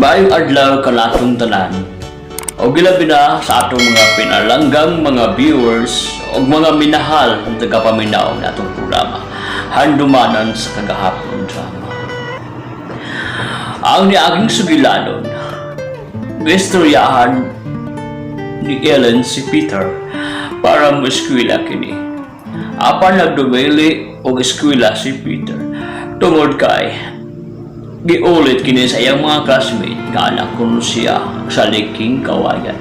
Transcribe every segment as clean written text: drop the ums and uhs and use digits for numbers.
Maayong adlaw kanatong tanan. Og gilabi na sa atong mga pinalanggang mga viewers og mga minahal ang tagapaminaw na atong programa, Handumanan sa Kagahapon Drama. Ang niaging sugilanon, giistoryahan ni Ellen si Peter para mo eskwela kini. Apan nagdumili og eskwela si Peter tungod kay giulit kini sa iyang mga classmate nga anak kuno siya sa liking kawayan.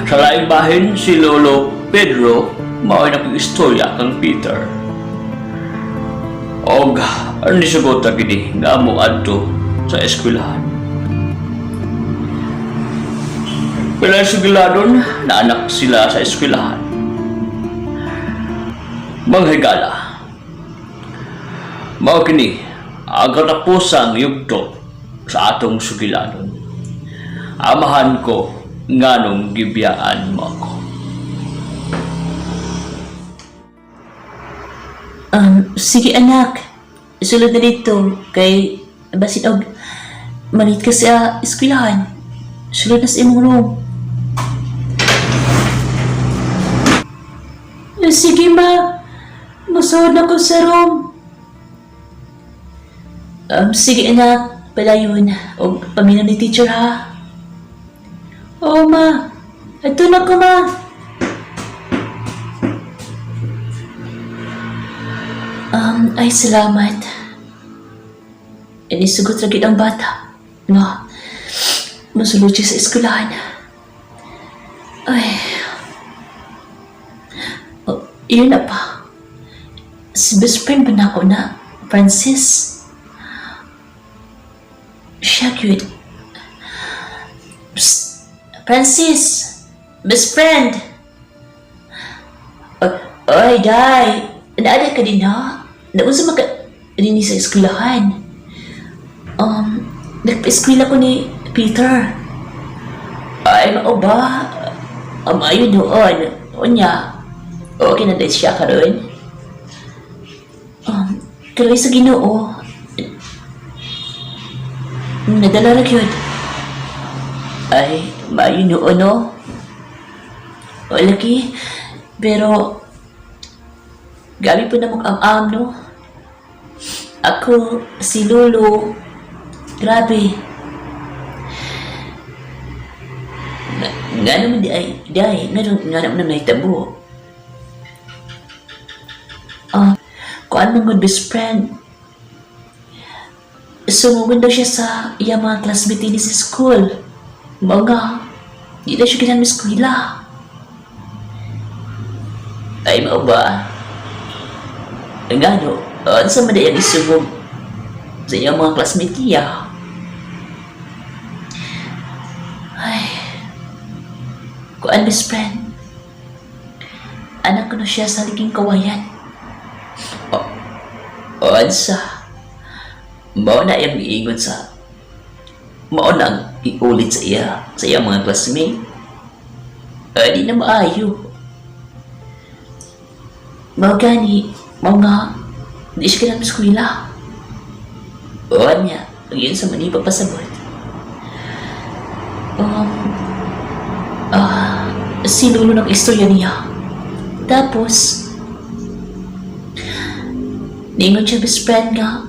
Sa laing bahin, si Lolo Pedro mao'y nakig-istorya kang Peter. Og nisugot na kini nga moadto sa eskwelahan. Pero sugiladon na anak sila sa eskwelahan. Manghigala. Mao kini ang katapusang yugto sa atong sugilanon. Amahan ko, nganong gibiyaan mo ako? Sige anak, sulod na dito kay basin og malit ka sa eskwelahan. Sulod na sa imong room. Sige ma, musuod na ko sa room. Sige anak, palayon og paminaw ni teacher ha. Oo ma, adto na ko ma. Ay salamat. Inisugot ra gid ang bata. No, masulod siya sa eskwelahan. Ay, oh, yun na pa. Si best friend ba na ako na, Francis? Siya cute. Psst, Francis! Best friend! Oy, oy, day! Naada ka din ha? Naunsa man ka din sa eskwelahan? Nagpa-eskwela ko ni Peter. Ay, mao ba? Ayun noon. Unya, okay na dahil siya karon. Kaloy sa Ginoo. Nadala ra gyud. Ay, maayo noon, no? O, lagi. Pero, gabi po na mag-am-am, no? Ako, si Lolo, grabe. Nga naman di ay, di ay, nga naman na nahitabo. Kuan man good best friend. Sumugon daw siya sa iya mga classmate ni sa school. Mga, di daw siya ginamit eskwela. Ay, mao ba? Ngano, ano sa man ang isugog sa iyang mga classmate niya? Ay, kuan best friend. Anak ko na siya sa liging kawayan. O, o sa, mao na iyang giingon sa, mao na ang iulit sa iya, sa iyang mga classmate. Ay, di na maayo. Mao gani, mao nga, di siya kinang eskwela. O niya, yun sa manipa pasabot. Si Lolo ng istorya niya. Tapos, niingon siya best friend nga,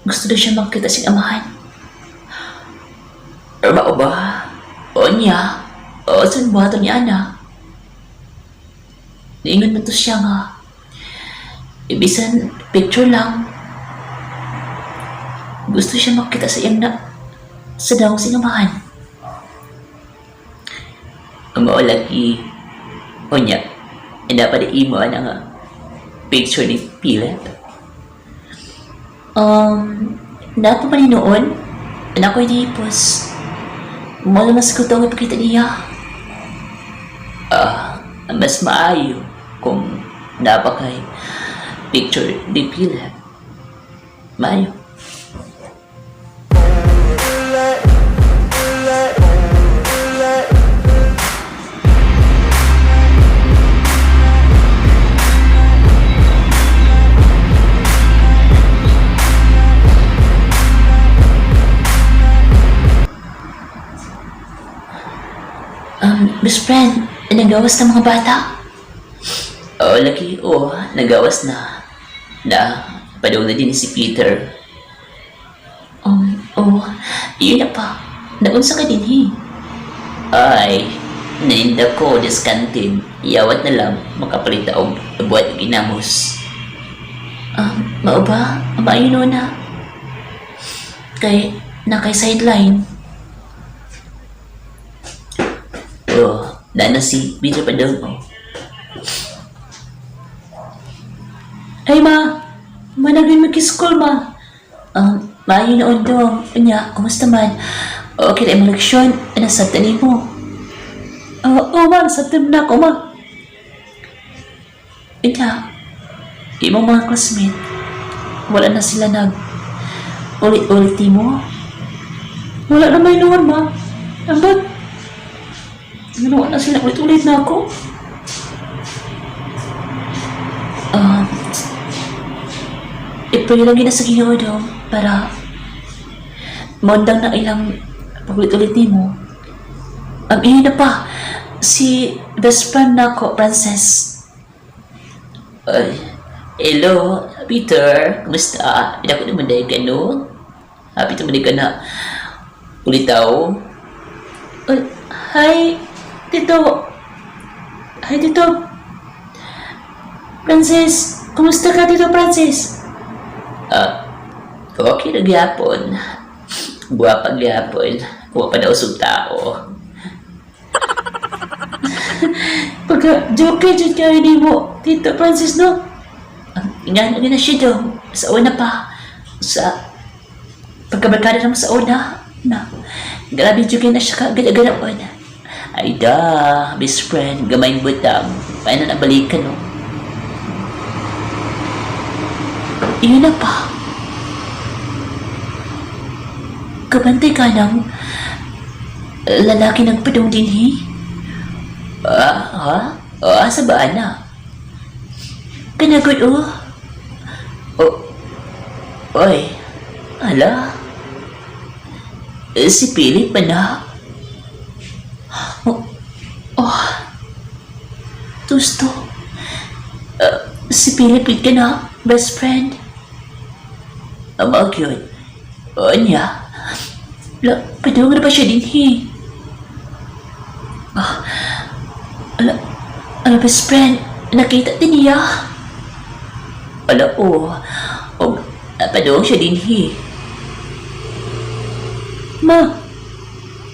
gusto daw siya makita siyang amahan. Or mao ba? O niya, o saan buhaton ni Ana? Niingon na to siya nga, ibisan picture lang. Gusto siya makita sa iyang na, sa daw siyang amahan. Mao lagi, o niya, dapat imo ana nga picture ni Philip. Napa pa ni noon, anak ko inihipos. Mao naman sa ang ipakita niya. Mas maayo kung napa kay picture ni Philip. Maayo. Best friend, nagawas na mga bata. Oo, lagi, oo, nagawas na. Na, padung na din si Peter. Oh, yun na pa. Naunsa ka din, he. Ay, naninda ko, diskantin. Yawat na lang, makapalit og buhat ginamos. Mao ba? Maayo no na. Kay, na kay sideline. Oh, na si Peter pa daw. Oh. Ay ma, managin mag-school ma. Maayo noon dong. Unya, kumusta man? Okay na imong leksyon. Ano sabta nimo? Oo, oh, ma, nasabtan na ako ma. Unya, imong mga classmate, wala na sila nag ulit-ulit mo. Wala na may noon ma. Ambot. Ginawa na sila ulit-ulit na ako. I-pray lang yun sa Ginoo daw para maundang na ilang pagulit-ulit nimo. Ang iyon na pa, si best friend na ko, Frances. Ay, hello, Peter. Kumusta? Hindi ako naman dahil ka, no? Happy naman ka na ulitaw. Ay, hi, Tito. Hi, Tito. Francis, kumusta ka, Tito Francis? Ah, okay na gyapon. Buwa pa gyapon. Kuha pa daw usog tao. Pagka joke jud kayo nimo, Tito Francis, no? Nga na siya daw. Sa una pa. Sa pagkabarkada naman sa una. Na. Grabe jud na siya kaagad-agad. Ay da, best friend, gamay butang. Paano na balikan, no? Iyon na pa. Kabantay ka ng lalaki ng padong dinhi? Ah, ha? Ah, sa ba na? Kanagod, oh. Oh, oy, hala. Eh, si Philip pa na. Oh, oh. Tusto. Si Philip ka na, best friend. Amag yun. O niya. La, padung na ba siya din, he? Ah, ala, ala, best friend, nakita din niya. Ala, oh. O, padung siya din, he. Ma,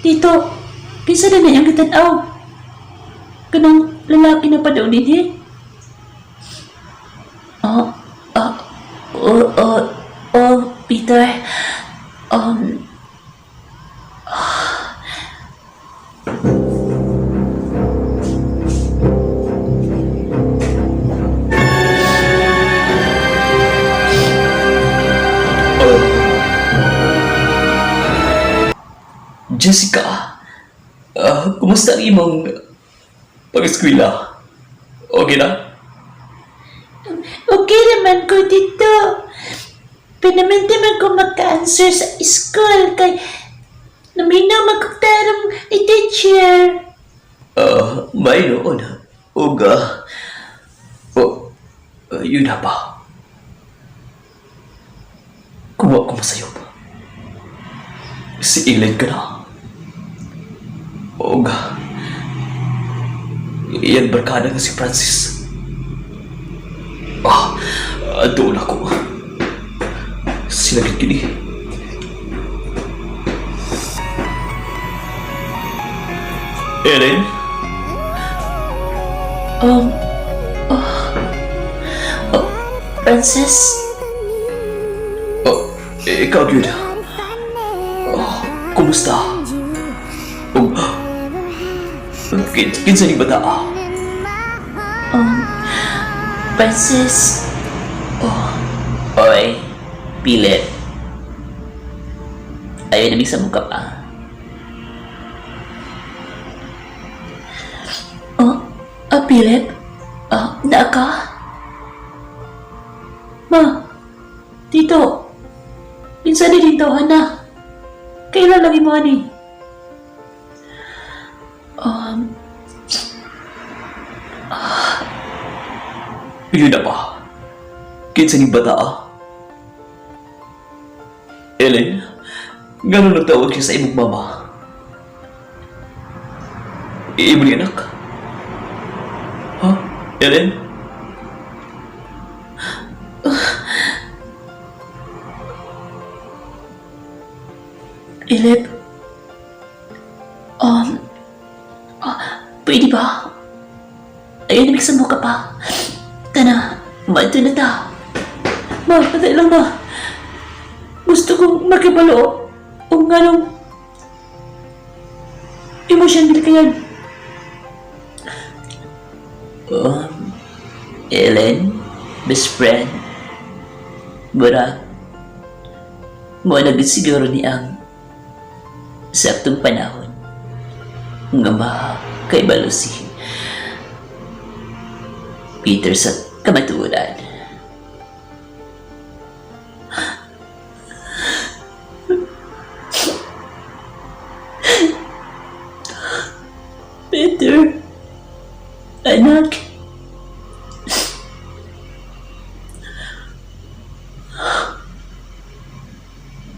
tito, kinsa na na iyang gitanaw? Kanang lalaki na padung din, he? Oh, oh, oh, oh, oh, Peter. Oh. Jessica, kumusta ang imong pag-eskwela? Okay na? Okay naman ko dito. Pinaminte man ko maka-answer sa school kay naminaw magkagtarong ni teacher. May noon. Ug, oh, yun na ba? Kuha ko masayop. Si Ellen ka na. Og, iyang barkada nga si Francis. Ah, doon ako. Sila gid kini. Ellen? Oh, oh, Francis, Oh, ikaw gyud. Oh, kumusta? Og, kinsa ni bata? Francis, Oh, oy, pilit. Ayaw na sa mukha pa. Oh, Philip, naa ka? Ma, tito, kinsa ni dito, ana? Kailan lagi mo ani? Um, Yun na ba? Kinsa ning bata ah? Ellen, ngano nagtawag siya sa imong mama? Imo ni anak? Ha? Ellen? Philip, um, pwede ba? Ayun, ibig mo ka pa. Tana, maadto na ta. Ma, patay lang ma. Gusto kong makibalo o nganong imo siyang gilikayan. Um, Ellen, best friend, murag, mo na gid siguro ni ang saktong panahon nga makaibalo si Peter sa kamatuoran. Peter, anak.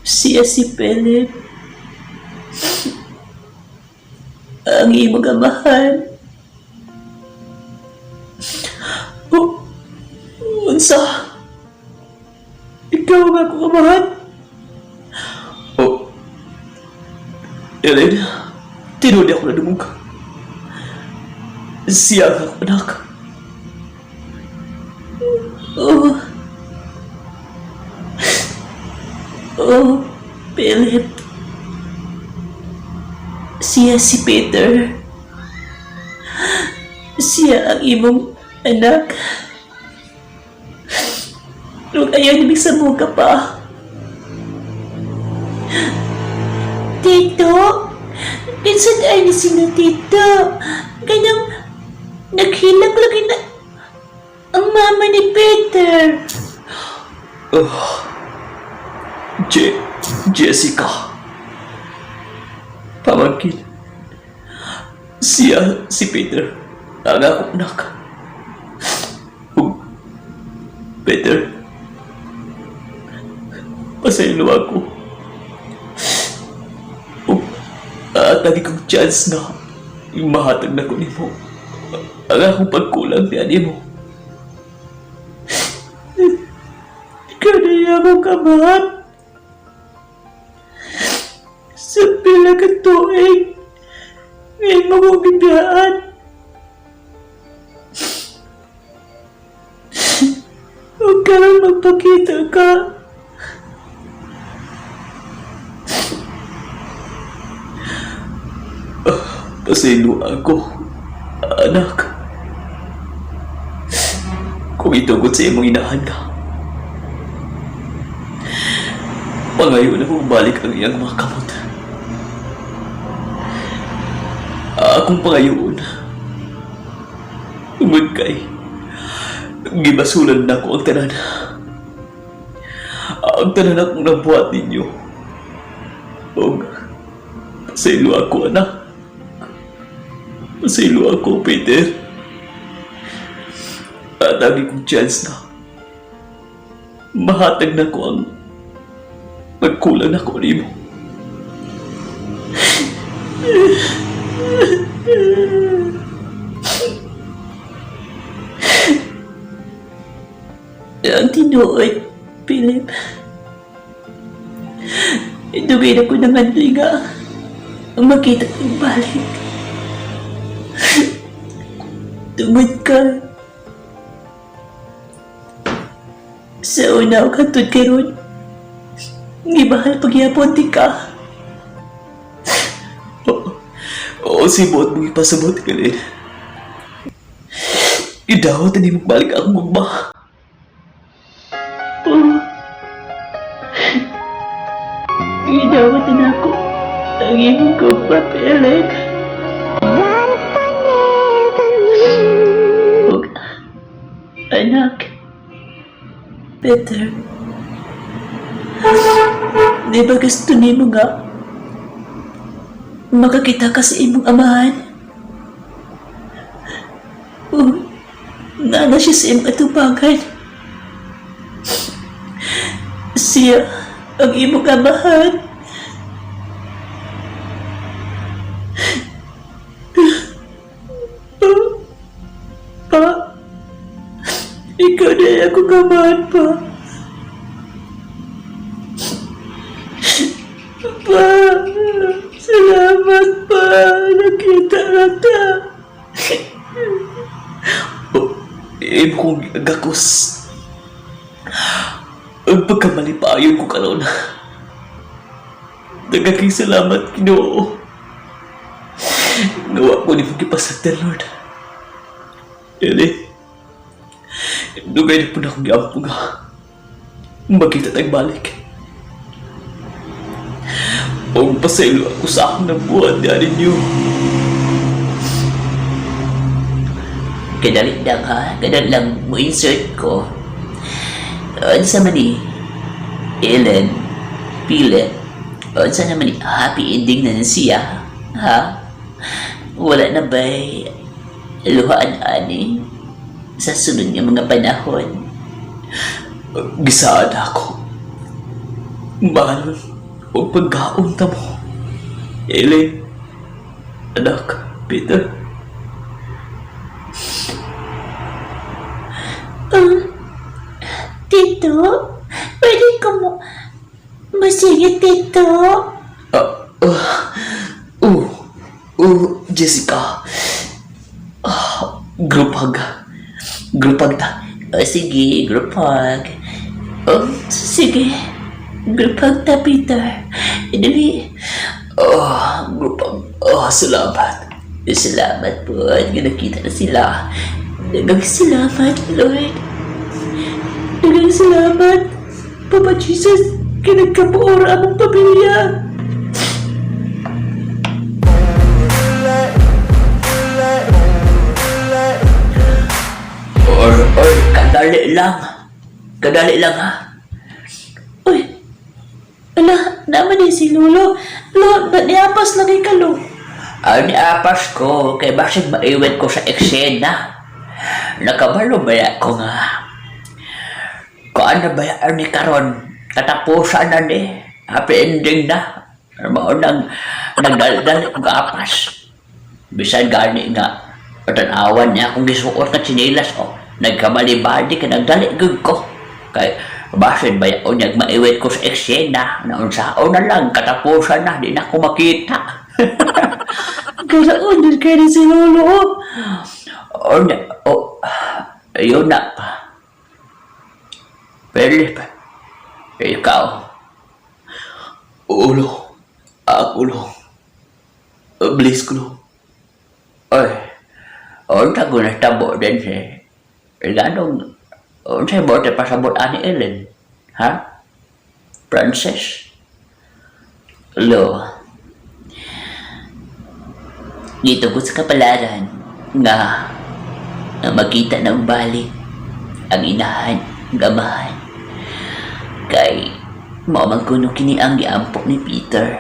Siya si Philip. Ang imong amahan. Oh, unsa? Ikaw ang akong amahan? Oh, Ellen, tinuod ako na dumog. Siya ang akong anak. Oh. Oh, Philip. Siya si Peter. Siya ang imong anak. Huwag ayaw nibig sa ka pa. Tito? Minsan ay ni sila tito. Ganyang naghilak lagi na ang mama ni Peter. Oh, Jessica. Pamangkin. Siya, si Peter. Ang akong anak. Oh, Peter. Pasaylo ako. Oh, at lagi kong chance na mahatag na ko nimo. Ang akong pagkulang niya nimo. Ikaw na yung kamahan. Sa pila ka tuig, ngayon mo kong gibiyaan. Huwag ka lang magpakita ka. Pasaylo ako, anak. Kung itugot sa imong inahan ka, pangayo na kong balik ang iyang mga kamot. Akong pangayoon, tungod kay gibasulan na ko ang tanan. Ang tanan akong nabuhat ninyo. Og pasaylo ako, anak. Pasaylo ako, Peter. At lagi kong chance na mahatag na ko ang pagkulang na ko nimo. Ang tinuod, Philip. Dugay na ko naman nga ang makita kong balik. Tungod ka. Sa una ako katod karon, gibahal pagyapon ti ka. Oo, oo, si buot mong ipasabot ka rin. Idawat na mong balik akong gugma. Oo. Ginawat na ako ang imong gugma, Philip. Ug, anak, Peter, di ba gusto nimo nga makakita ka sa imong amahan? O, Naa na siya sa imong atubangan. Siya ang imong amahan. Pa, pa, ikaw na akong amahan, pa. Pa, salamat, pa. Nakita na ta. Oh, imo kong gakos. Ang pagkamalipayon ko karon. Daghang salamat, Ginoo. Nawa ko nimo gipasagdan, Lord. Eli, dugay na pud akong giampo nga magkita tag balik. Og pasaylo ako sa akong nabuhat diha ninyo. Kadali lang ha, kadali lang mo insert ko. Unsa man ni Ellen, Philip, unsa naman ni happy ending na siya, ha? Wala na ba'y luhaan ani sa sunod nga mga panahon? Gisaad ako. Mahalon og pagkaon ta mo. Ellen, anak, Peter. Tito, pwede ko mo masingit, Tito? Oh, Jessica. Ah, group hug. Group hug ta. O sige, group hug. Oh, sige. Group hug ta, Peter. Dali. Oh, group hug. Oh, salamat. Salamat po. Nga nakita na sila. Daghang salamat, Lord. Daghang salamat, Papa Jesus. Kinagkabuo ra among pamilya. Or, kadali lang. Kadali lang, ha? Uy, ala, naman eh si Lolo. Lo, ba't niapas lagi ka, Lo? Ay, niapas ko, kay basig maiwan ko sa eksena. Nakabalo ba ko nga? Kung ano ba yan ni karon? Katapusan na ni. Happy ending na. Mao nang nagdaldal ko apas. Bisan gani nga, patanawan niya akong gisuot nga tsinelas oh. Nagkamali-bali ka, nagdali gud ko. Kay basin ba yaon niyag maiwit ko sa eksena, na unsaon na lang, katapusan na, di na ako makita. Galaon, dun kayo ni si Lolo. Oh, na, oh, yun na pa. Philip, ikaw. Ulo, ako lo. Bliss ko lo. Oy, unsa ko natabo din si. Ganong, unsay bote pasabot ani Ellen? Ha? Princess? Lo, dito ko sa kapalaran nga nga makita ng balik ang inahan, ang amahan. Kay mao man kuno kini ang giampo ni Peter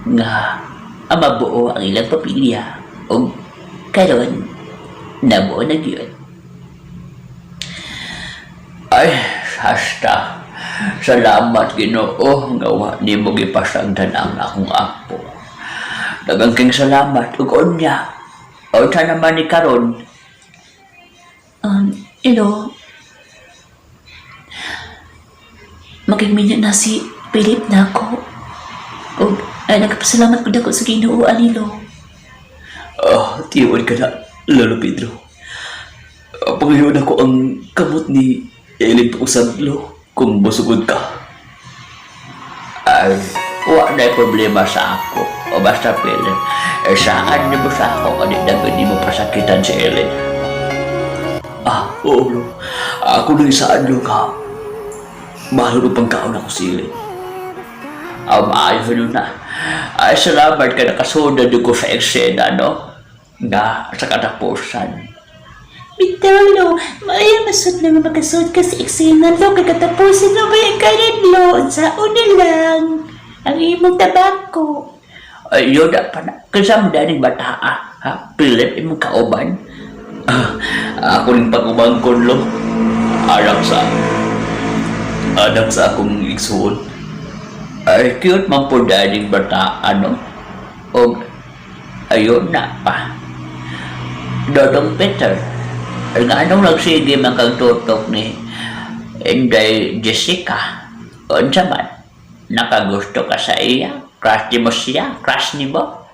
nga ang mabuo ang ilang pamilya ug karon nabuo na gyud. Ay, hasta. Salamat Ginoo nga wa nimo gipasagdan ang akong apo. Daghang king salamat ug unya. Unsa naman ni karon? Hello. Makigminyo na si Philip na ako. Og ay, nagpasalamat ko dako sa Ginoo anilo. Ah, tiyon ka na, Lolo Pedro. Ah, Panginoon ako ang kamot ni Ellen Pausad, Lo, kung busugod ka. Ay, wa na problema sa ako. O basta, Philip, eh, saan ni mo sa ako, kani dapat di mo pasakitan si Ellen. Ah, oo, Lo. Ako nang isaan, Lo, ka. Mahal ko pangkaon ako si Ellen. Ah, maayo nun na. Ay, salamat ka nakasunod ko sa eksena, no? Nga, sa katapusan. Bitaw, lo, maayo masud na makasud ka sa eksena, lo, kay katapusan na ba yung kanin, lo? Unsaon na lang ang imong tabako. Ay, yun na pa na. Kasi mo daning bata, ah, ha? Philip, imong kauban. Ako ning pag-umangkon, lo. Anak sa akong igsuon. Ay, cute man po dahil bata, ano? Og, ayun na pa. Dodong Peter, ay nga anong nagsige man kang tutok ni Inday Jessica? Unsa man? Nakagusto ka sa iya? Crush ni mo siya? Crush ni mo?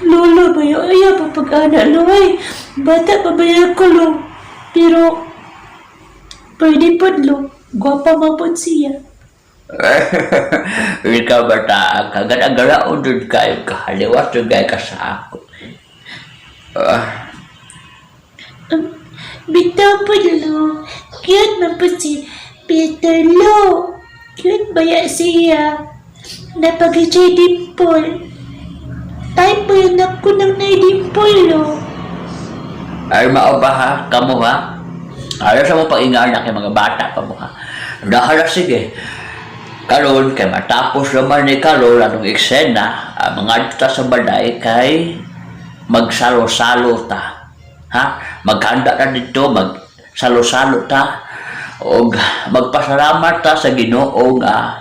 Lolo, bayo, ayaw pa pag-ana, lo, ay. Bata pa ba ko, lo? Pero, pwede po, lo. Gwapa man po siya. Ikaw bata ka, ganagaraon dun kayo ka, haliwas dun kayo ka sa ako. Ah, Bitaw po, lo. Cute man po si Peter, lo. Cute baya siya. Napag siya dimple. Type po yun ako ng naidimple, lo. Ay mao ba ha, kamo ha? Ayaw sa mo pag-ingaan na kay mga bata pa mo ha. Dahala sige. Karon kay matapos naman ni karon anong eksena, ang mga ta sa balay kay magsalo-salo ta. Ha? Maghanda ta dito, magsalo-salo ta og magpasalamat ta sa Ginoo nga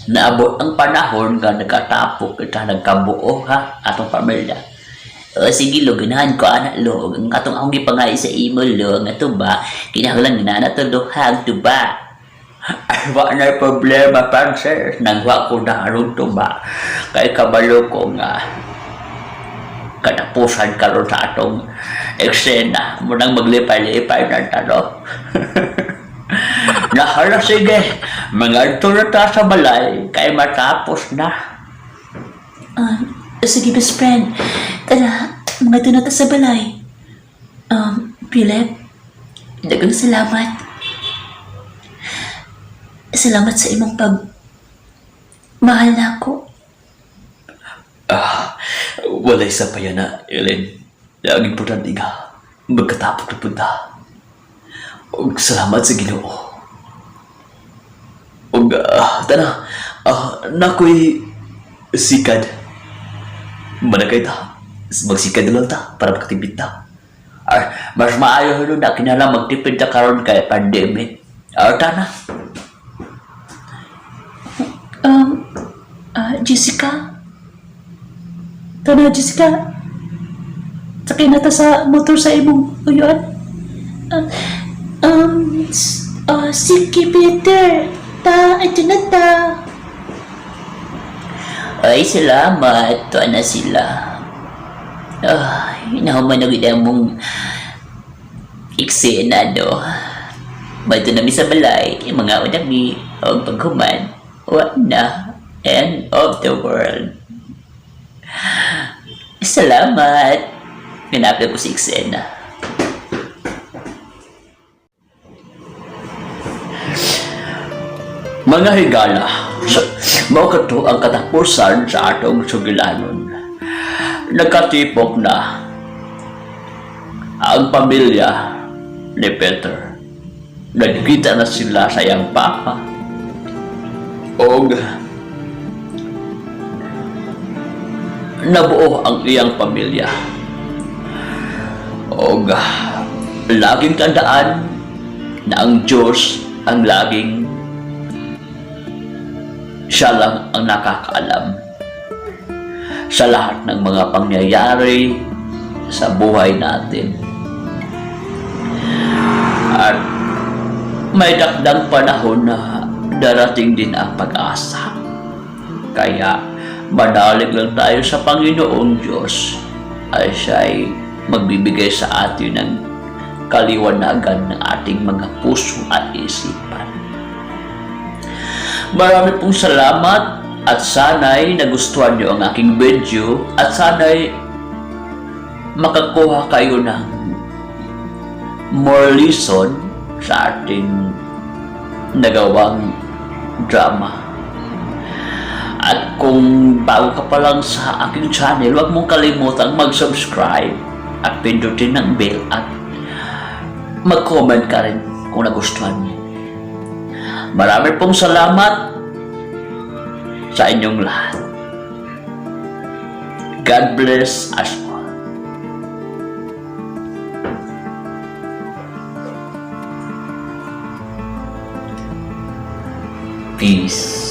naabot ang panahon nga nagkatapok kita, nagkabuo ha atong pamilya. O sige lo, ganahan ko ana lo. Ang atong akong gipangay sa imo lo, nga tuba, kinahanglan ganahan ato lo ha, ang tuba. Ay, wa na problema, Francis. Nangwa ko na aron tuba. Kay kabalo ko nga katapusan karon sa atong eksena. Munang maglipay-lipay na tano. Nahala sige, mga na ta sa balay, kay matapos na. Ah, sige best friend, tara, mga na ta sa balay. Philip, daghang salamat. Salamat sa imong pag mahal na ako. Ah, walay sa payana, Ellen. Ang importante nga, magkatapok na punta. Og salamat sa Ginoo. Og tana, nakoy sikad. Manakay ta. Magsikad na lang ta para makatipid ta. Ay, mas maayo nun na kinahanglan magtipid ta karon kay pandemic. Ah, tana. Jessica? Tana, Jessica. Sakay na ta sa motor sa imong uyuan. Sige, Peter. Ta, ito na ta. Ay, salamat. Tuwa na sila. Ay, nahuman na gid ang mong eksena, do. Bato nami sa balay, yung mga unami, og paghuman, wa na. End of the world. Salamat. Ganapin ko si eksena. Mga higala, mao kato ang katapusan sa atong sugilanon. Nagkatipok na ang pamilya ni Peter. Nagkita na sila sa iyang papa. Og nabuo ang iyang pamilya. Og laging tandaan na ang Diyos ang laging siya lang ang nakakaalam sa lahat ng mga pangyayari sa buhay natin. At may takdang panahon na darating din ang pag-asa. Kaya manalig lang tayo sa Panginoong Diyos ay siya'y magbibigay sa atin ng kaliwanagan ng ating mga puso at isipan. Marami pong salamat at sana'y nagustuhan niyo ang aking video at sana'y makakuha kayo ng more lesson sa ating nagawang drama. At kung bago ka pa lang sa aking channel, huwag mong kalimutang mag-subscribe at pindutin ang bell at mag-comment ka rin kung nagustuhan mo. Marami pong salamat sa inyong lahat. God bless us all. Peace.